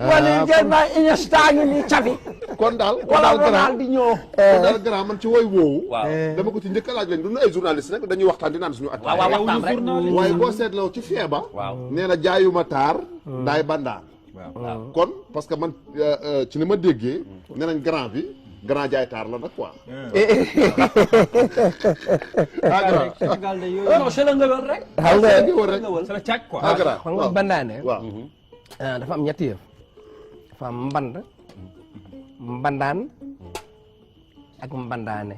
wala jël ma Iniesta ngi ni cafi kon daal Ronaldinho kon daal grand man ci woy woowu dama ko ci njëkk a laaj leen duñu ay journaliste rek dañuy waxtaan di naan suñu at waaye boo seetloo ci feeba nee na jaayuma taar daay bandaan kon parce que man ci ni ma déggee nee nañ grand bi grand jaay taar la nag quoi Sénégal de yooyu non c'est la ngëwël rek xam nga c'est la càkk quoi xam nga bandaane waaw dafa am ñetti yëf dafa am mband mbandaan ak mbandaane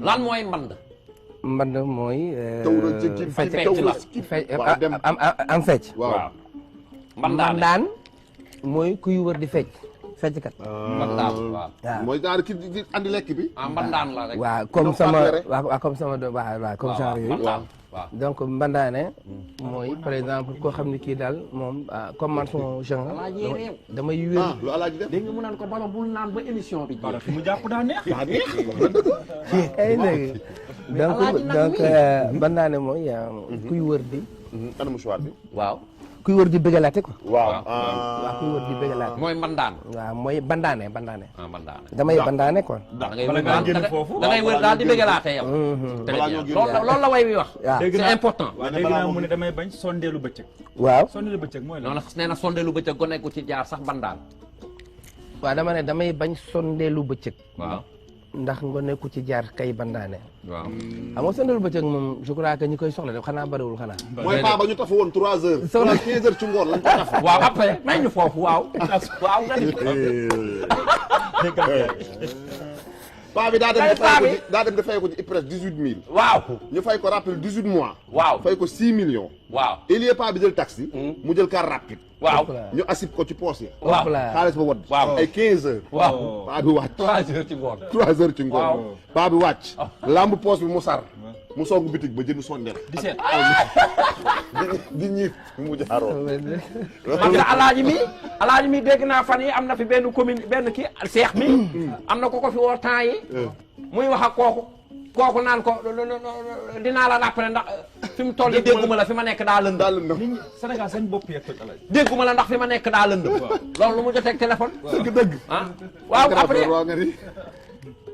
lan mooy mband mband mooy am fecc waaw mbandaan mooy kuy wër di fecc fecckat mbandaan waaw mooy daal ki di andi lekk bi mbandaan la rek waaw comme sama waaw comme sama waaw comme genre yooyu waaw donc mbandaane mooy par exemple koo xam ne kii daal moom comme man son genre damay wér lu alaaji def dégg nga mu naan ko balo bul naan ba émission bi bara fi mu jàpp daa neex ay léegi donc mbandaane mooy kuy wër di ana mouchoir bi waaw kuy wër di bëggalaate quoi waaw waaw kuy wër di bëggalaate mooy mbandaan waaw mooy bandaane mbandaan damay bandaane quoi da ngay wër daal di bëggalaate yow loolu la way wi wax c'est important waaw dégg naa mu ne damay bañ sondeelu bëccëg waaw sondeelu bëccëg mooy la noonu nee na sondeelu bëccëg gone gu ci jaar sax bandaan waaw dama ne damay bañ sondeelu bëccëg waaw ndax nga nekku ci jaar kay bandaane waaw xam nga sondeelu bëccëg moom je crois que ñi koy soxla def xanaa bariwul xanaa mooy paa ba ñu tafu woon 3 heures 15 heures ci ngoon lañ ko tafu waaw après may ñu foofu waaw nga ni paa bi daa dem di fay ko ci IPRES 18000 waaw ñu fay ko rappel 18 mois waaw fay ko 6 millions waaw ilie paa bi jël taxi mu jël car rapide waaw ñu asib ko ci poos yi waaw xaalis ba wadd waaw ay 15 heures waaw paa bi wàcc 3 heures ci ngoon 3 heures ci ngoon waaw paa bi wàcc lamb poos bi mu sar mu songu bitig ba jënd sondeel di ñiit mu jaaroo parce que alaaji mi dégg naa fan yi am na fi benn commune benn kii seex mi am na ko fi woo temps yi muy wax ak kooku naan ko dinaa la rappelé ndax fi mu toll dégguma la fi ma nekk daa lëndëm nit ñi Sénégal seen bopp yee toj alay dégguma la ndax fi ma nekk daa lëndëm loolu lu mu joteeg téléphone dëgg ah waaw après waaw nga ni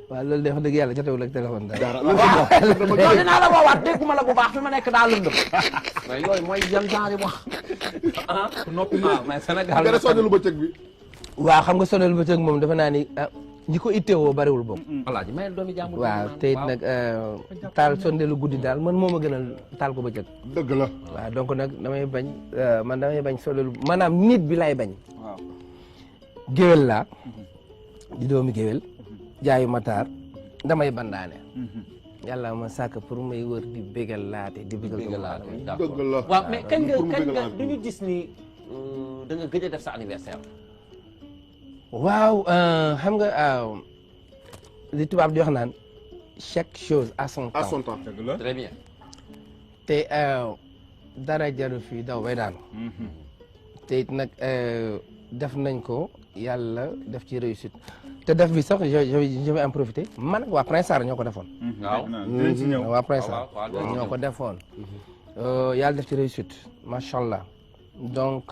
waaw loolu de wax dëgg yàlla jotewul ak téléphone daal non dinaa la woowaat dégguma la bu baax fi ma nekk daa lëndëm mais yooyu mooy yan genre wax ah noppi mais Sénégal nga ne sondeelu bëccëg bi waaw xam nga sondeelu bëccëg moom dafa naa ni ñi ko ittewoo bariwul boobu alaaji may doomi jàmbur waaw te it nag taal sondeelu guddi daal man moo ma gënal taal ko bëccëg dëgg la waaw donc nag damay bañ man damay bañ sondeelu maanaam nit bi lay bañ waaw géwél laa di doomi géwél jaayu mataar damay bandaane yàlla ma sàkk pour may wër di bégal laate di bégal laate dëgg la waaw mais kañ nga duñu gis ni da nga gëj a def sa anniversaire waaw xam nga li tubaab di wax naan chaque chose à son temps. à son temps. dëgg la très bien. te dara jaru fii daw bay daanu. te it nag def nañ ko yàlla def ci réussite. te def bi sax je vais en profiter man waa Prince Sarr ñoo ko defoon. waaw dinañ ci ñëw. waa Prince Sarr ñoo ko defoon. yàlla def ci réussite macha allah donc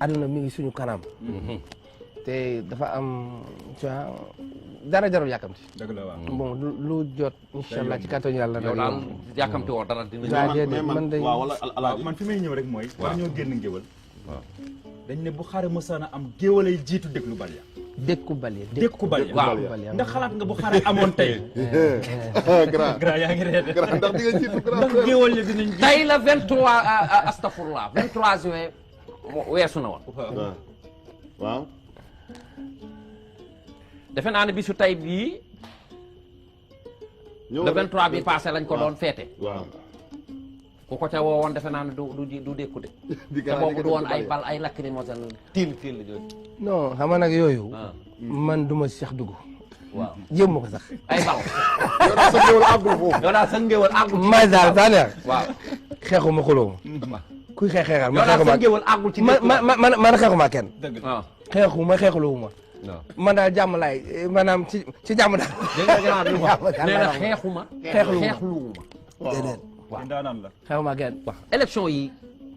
àdduna mi ngi suñu kanam. te dafa am dara jarul yàkkamti. dëgg la waaw. bon lu jot incha allah ci kàttanu yàlla. yow daal yàkkamti woo dara dina ñëw. man de waaw wala alaaji man fi may ñëw rek mooy. war ñoo génn ngéwal. waaw dañ ne bu xare mësaan a am géwalay jiitu déglu bal ya. dékku bal ya. dékku bal ya waaw ndax xalaat nga bu xare amoon tey. grand grand yaa ngi reete. grand ndax di nga jiitu grand ndax géwal ya dinañ jiitu. tey la 23 astafurlah 23 juin weesu na woon. waaw. defe naa ne bisu tey bii. le 23 bi passé lañ ko doon féete. waaw. ku ko ca woowoon defe naa ne du dékku de. te boobu du woon ay bal ay lacrymogène tiil jooju. non xam nga nag yooyu. man du ma sax dugg. waaw jéem ma ko sax. ay bal. yow daal sa ngéwal àggul foofu. yow daal sa ngéwal àggul ci. may daal saa neex. waaw xeexuma xuloo kuy xeexal yow daal sa ngéwal àggul ci. man xeexuma kenn. dëgg waaw xeexuma xeexluwuma. man daal jàmm laay maanaam ci jàmm daal. dégg nga gannaaw bi wax nee na xeexuma. xeexluwuma. déedéet waaw daanaan la. xeexuma kenn. waaw élection yi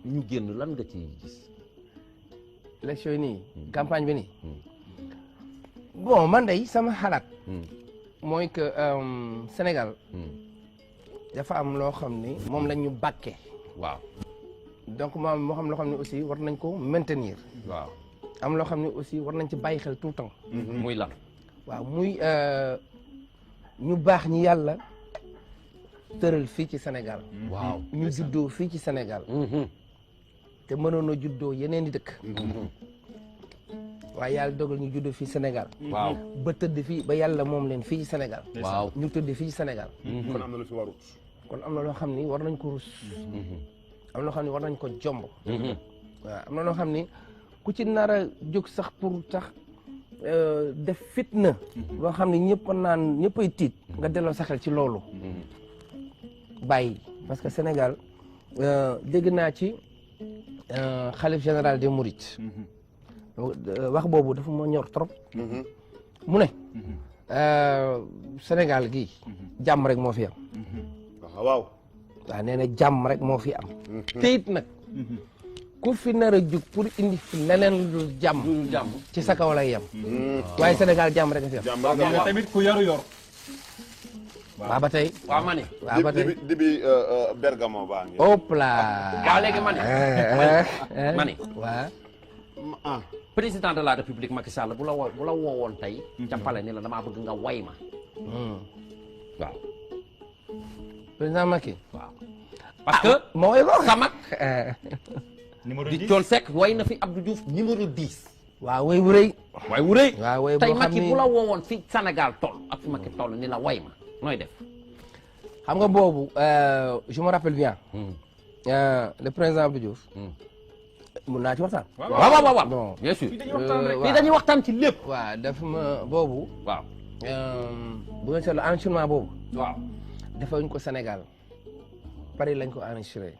ñu génn lan nga ci gis. élection yi nii campagne bi nii bon man day sama xalaat mooy que Sénégal dafa am loo xam ni moom la ñu bàkkee waaw donc moo xam loo xam ne aussi war nañ ko maintenir waaw am loo xam ne aussi war nañ ci bàyyi xel tout le temps muy lan waaw muy ñu baax ñi yàlla tëral fii ci Sénégal waaw ñu juddoo fii ci Sénégal te mënoon a juddoo yeneen i dëkk waaye yàlla dogal ñu juddoo fii Sénégal waaw ba tëdd fii ba yàlla moom leen fii ci Sénégal waaw ñu tëdd fii ci Sénégal kon am na lu fi warut kon am na loo xam ni war nañ ko rus am na loo xam ni war nañ ko jomb waaw am na loo xam ni ku ci nar a jóg sax pour tax def fitna loo xam ni ñëppay tiit nga delloo sa xel ci loolu bàyyi parce que Sénégal dégg naa ci xalif général des Mourides wax boobu dafa ma ñor trop mu ne Sénégal gi jàmm rek moo fi am waaw nee na jàmm rek moo fi am te it nag ku fi nar a jug pour indi fi leneen lu jàmm ci sa kaw lay yem waaye Sénégal jàmm rek a fi am tamit ku yaru yor waaw ba tey waaw ma ne waaw ba tey dibi Bergamo baa ngi hop là waaw léegi ma ne ma ne ah président de la république Macky Sall bu la woowoon tey ca palais ni la damaa bëgg nga way ma waaw président Macky waaw parce que ma way ko sa mag numéro di 10 Thione Seck way na fi Abdou Diouf numéro 10 waaw way bu rëy way wu rëy waaw way tey boo xam Macky ni bu la woowoon fi Sénégal toll ak fi Macky toll ni la way ma nooy def xam nga boobu je me rappelle bien le président Abdou Diouf mun naa ci waxtaan waaw bon bien sûr waaw fii dañuy waxtaan ci lépp waaw daf ma boobu waaw bu nga seetlu enregistrement boobu waaw defuñ ko Sénégal Paris lañ ko enregistré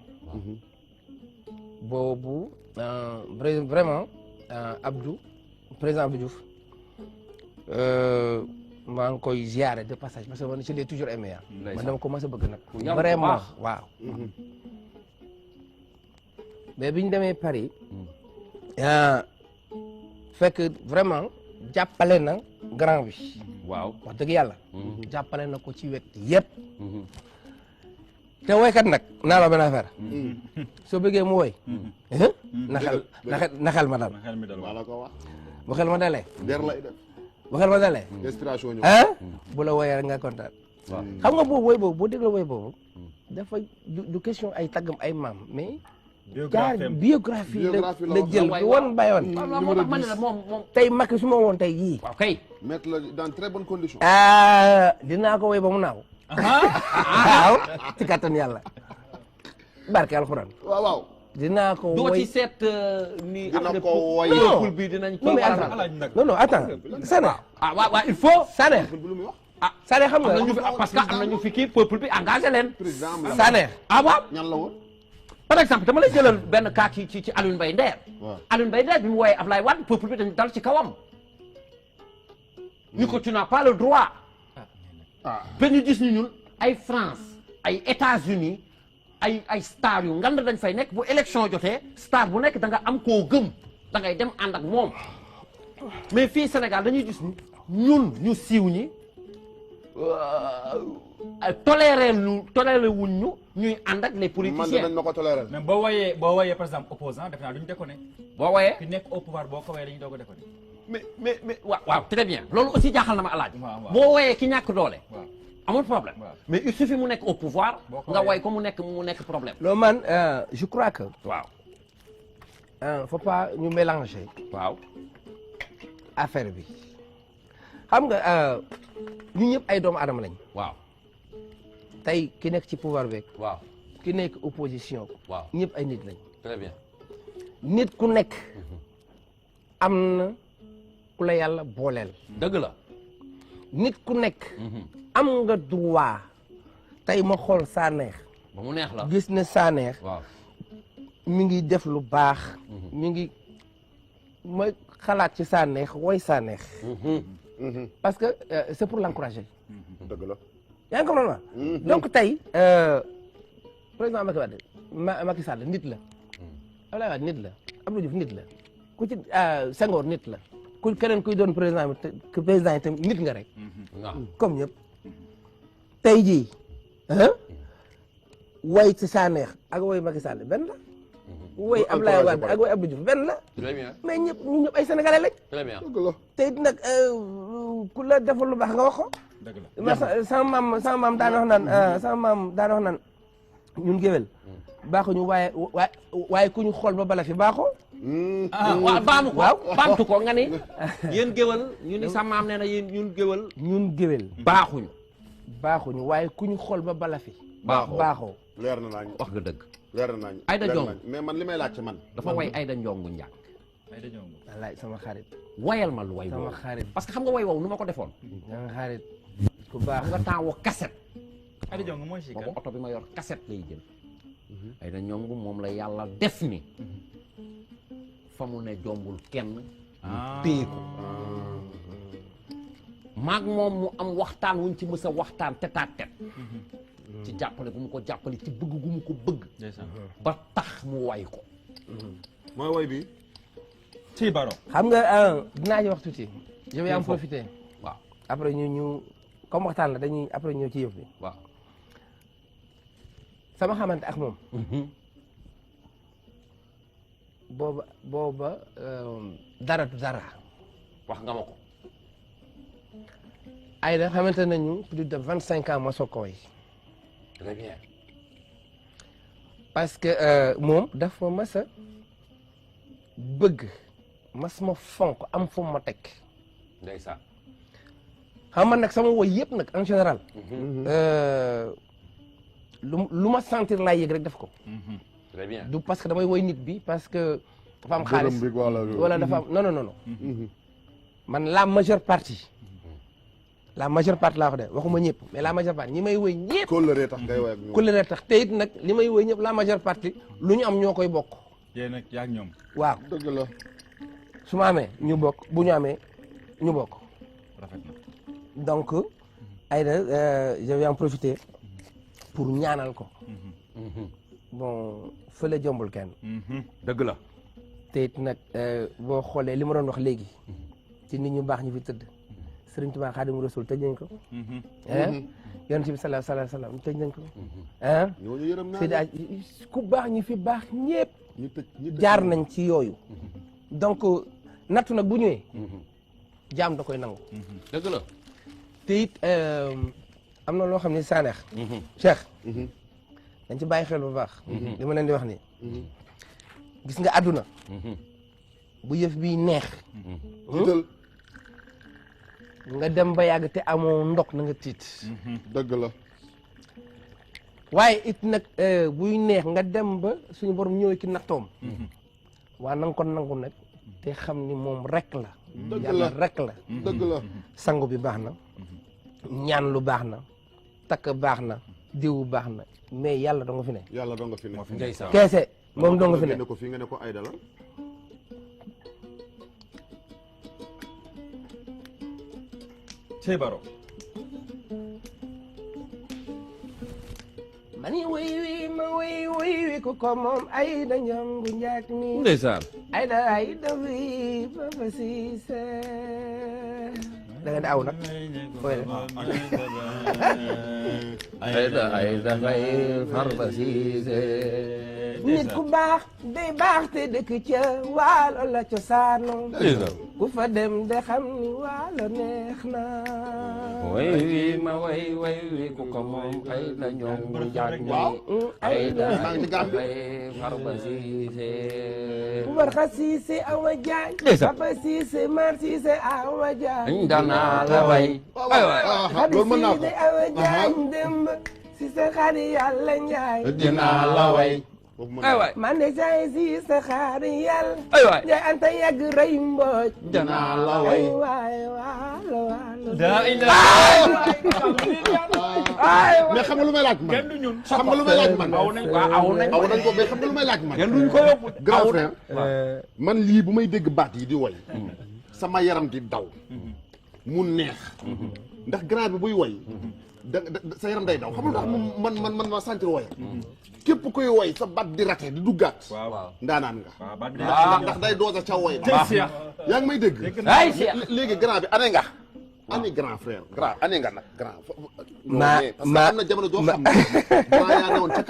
boobu vraiment président Abdou Diouf maa ngi koy ziare de passage parce que man je l'ai toujours aimé man dama ko mës a bëgg nag vraiment waaw mais bi ñu demee Paris fekk vraiment jàppale na grand bi waaw wax dëgg yàlla jàppale na ko ci wet yëpp te woykat nag naa la benn affaire soo bëggee mu woy naxel ma dal maa la ko wax bu xel ma dalee der lay def bu xel ma dalee inspiration ñëw bu la woyee rek nga kontaan xam nga boobu woy boobu boo dégloo woy boobu dafa du question ay taggam ay maam mais biographie la jël bi woon bàyyoon moo tax ma ne la moom tey Macky su ma woon tey yii waaw kay mettre la dans très bonnes conditions dinaa ko woy ba mu naaw waaw ci kattan yàlla barke alxuraan waaw dinaa ko doo woy ci seet ni dina ko woy peuple bi dinañ ko non attends Sané waaw il faut Sané bu lu muy wax Sané xam nga parce que am nañu fi kii peuple bi engagé leen président Sané waaw ñan la woon par exemple dama lay jëlal benn cas ci Alioune Mbaye Nder waaw Alioune Mbaye Nder bi mu wooyee Ablaye Wade peuple bi dañu dal ci kawam ni ko tu n'as pas le droit ba ñu gis ni ñun ay France ay États-Unis ay star yu ngand dañ fay nekk bu élection jotee star bu nekk da nga am koo gëm da ngay dem ànd ak moom mais fii Sénégal dañuy gis ni ñun ñu siiw ñi toléré wuñ ñu ñuy ànd ak les man politiciens. dinañ ma ko toléré mais boo woyee par exemple opposant def naa duñu déconné boo wooyee ki nekk au pouvoir boo ko woyee dañuy doog a déconné mais waaw très bien loolu aussi jaaxal na ma alaaj waaw. boo wooyee ki ñàkk doole waaw amul problème waaw. mais il suffit mu nekk au pouvoir Boo ko nga woyee. woy ko mu nekk problème loolu man je crois que waaw faut pas ñu mélanger waaw affaire bi xam nga ñu ñëpp ay doomu aadama lañ waaw tey ki nekk ci pouvoir beeg waaw ki nekk opposition waaw ñëpp ay nit lañ très bien nit ku nekk am na ku la yàlla booleel dëgg la nit ku nekk am nga droit tey ma xool Sanex ba mu neex la gis ne Sanex waaw mi ngi def lu baax mi ngi ma xalaat ci Sanex woy Sanex parce que c'est pour l'encourager dëgg la yaa ngi comprendre donc tey président Macky Wade Macky Sall nit la Abdoulaye Wade nit la Abdou Diouf nit la ku ku ci Senghor nit la ku keneen kuy doon président yi tam nit nga rek comme ñëpp tey jii way ci Sanex ak way Macky Sall benn la way Abdoulaye Wade ak way Abdou Diouf benn la mais ñëpp ñu ñëpp ay sénégalais lañ tey nag ku la defal lu baax nga wax ko sama maam daan wax naan ñun géwél baaxuñu waaye ku ñu xool ba bala fi baaxoo waaw baamtu ko nga ni yéen géwél ñu ni sa maam nee na yéen ñun géwél baaxuñu waaye ku ñu xool ba bala fi baaxoo leer na naa wax nga dëgg leer na naa Aïda Ndiongue mais man li may laaj ci man dafa way Aïda Ndiongue njàng wallaay sama xarit wayal ma lu way sama xarit parce que xam nga way wow nu ma ko defoon sama xarit ku baax nga temps woo cassette Aïda Ndiongue mooy si boobu oto bi ma yor cassette lay jël Aïda Ndiongue moom la yàlla def ni fa mu ne jombul kenn téye ko maag moom mu am waxtaan wuñ ci mës a waxtaan tête à tête ci jàppale gu mu ko jàppale ci bëgg gu mu ko bëgg ba tax mu way ko mooy way bi ci baro xam nga dinaa ci wax tuuti je vais en profiter waaw après ñu comme waxtaan la dañuy après ñëw ci yëf bi waaw sama xamante ak moom booba dara du dara wax nga ma ko Aïda xamante nañu plus de 25 ans ma soog ko way très bien parce que moom dafa mas a bëgg mas ma fonk am fu ma teg ndeysaan xam man nag sama woy yëpp nag en général lu ma sentir laay yëg rek def ko très bien du parce que damay woy nit bi parce que dafa am xaalis wala dafa am non man la majeure partie laa ko de waxuma ñëpp mais la majeure partie ñi may woy ñëpp kóllëre tax ngay woy ak ñoom kóllëre tax te it nag li may woy ñëpp la majeure partie lu ñu am ñoo koy bokk yéen nag yaa ak ñoom waaw dëgg la su ma amee ñu bokk bu ñu amee ñu bokk rafet na donc Aïda je vais en profiter pour ñaanal ko bon fële jombul kenn dëgg la te it nag boo xoolee li ma doon wax léegi ci nit ñu baax ñu fi tëdd Sëriñ Tuubaa Xaadimu Rasuul tëj nañ ko yonent bi sallallahu alayhi wa sallam tëj nañ ko ñooñu yërëm naa Seydi ku baax ñi fi baax ñëpp ñu tëj jaar nañ ci yooyu donc nattu nag bu ñëwee jaam da koy nangu dëgg la te it am na loo xam ne Sanex Cheikh dañ ci bàyyi xel bu baax li ma leen di wax nii gis nga àdduna bu yëf bi neex tiital nga dem ba yàgg te amoo ndok na nga tiit dëgg la waaye it nag buy neex nga dem ba suñu borom ñëwee ki nattoom waa na nga ko nangu nag te xam ni moom rek la yàlla rek la dëgg la sangu bi baax na ñaan lu baax na takk baax na diw baax na mais yàlla doo nga fi ne yàlla doo nga fi ne ndeysaan keese moom doo nga fi ne ko fii nga ne ko Aïda la ci baro mani woy wi ma woy wi ko moom Aïda Ndiongue njaak mi ndeysaan Aïda wi Papa Cissé da nga di aw nag fooy de Aïda ngay Farba Cissé nit ku baax day baax te dëkk ca waalo la cosaano ku fa dem de xam ni waalo neex na way wi ma way wi ku ko moom Aïda Ndiongue njaak mi Aïda ngay Farba Cissé Barxa Cissé Awa Diagne Papa Cissé Mar Cissé Awa Diagne danaa la way Xadi Cissé Awa Diagne demb Cissé Xadi Yàlla Njaay dinaa la way ay waay man de say Cissé Xadi Yàlla ay waay Njaay anta yàgg rëy mbooj danaa la way ay waay waalo waalo mais xam nga lu may laaj man xam nga lu may laaj man aw nañ ko mais xam nga lu may laaj man kenn duñ ko yóbbu grand frère man lii bu may dégg baat yi di woy sama yaram di daw mu neex ndax grand bi buy woy sa yaram day daw xam nga man ma sentir woy képp koy woy sa bat di rate di duggaat ndaanaan nga ndax day doosa ca woy yaa ngi may dégg léegi grand bi ane nga ani grand frère grand ane nga nag grand ma am na jamono joo xam ne grand yaa ne woon ca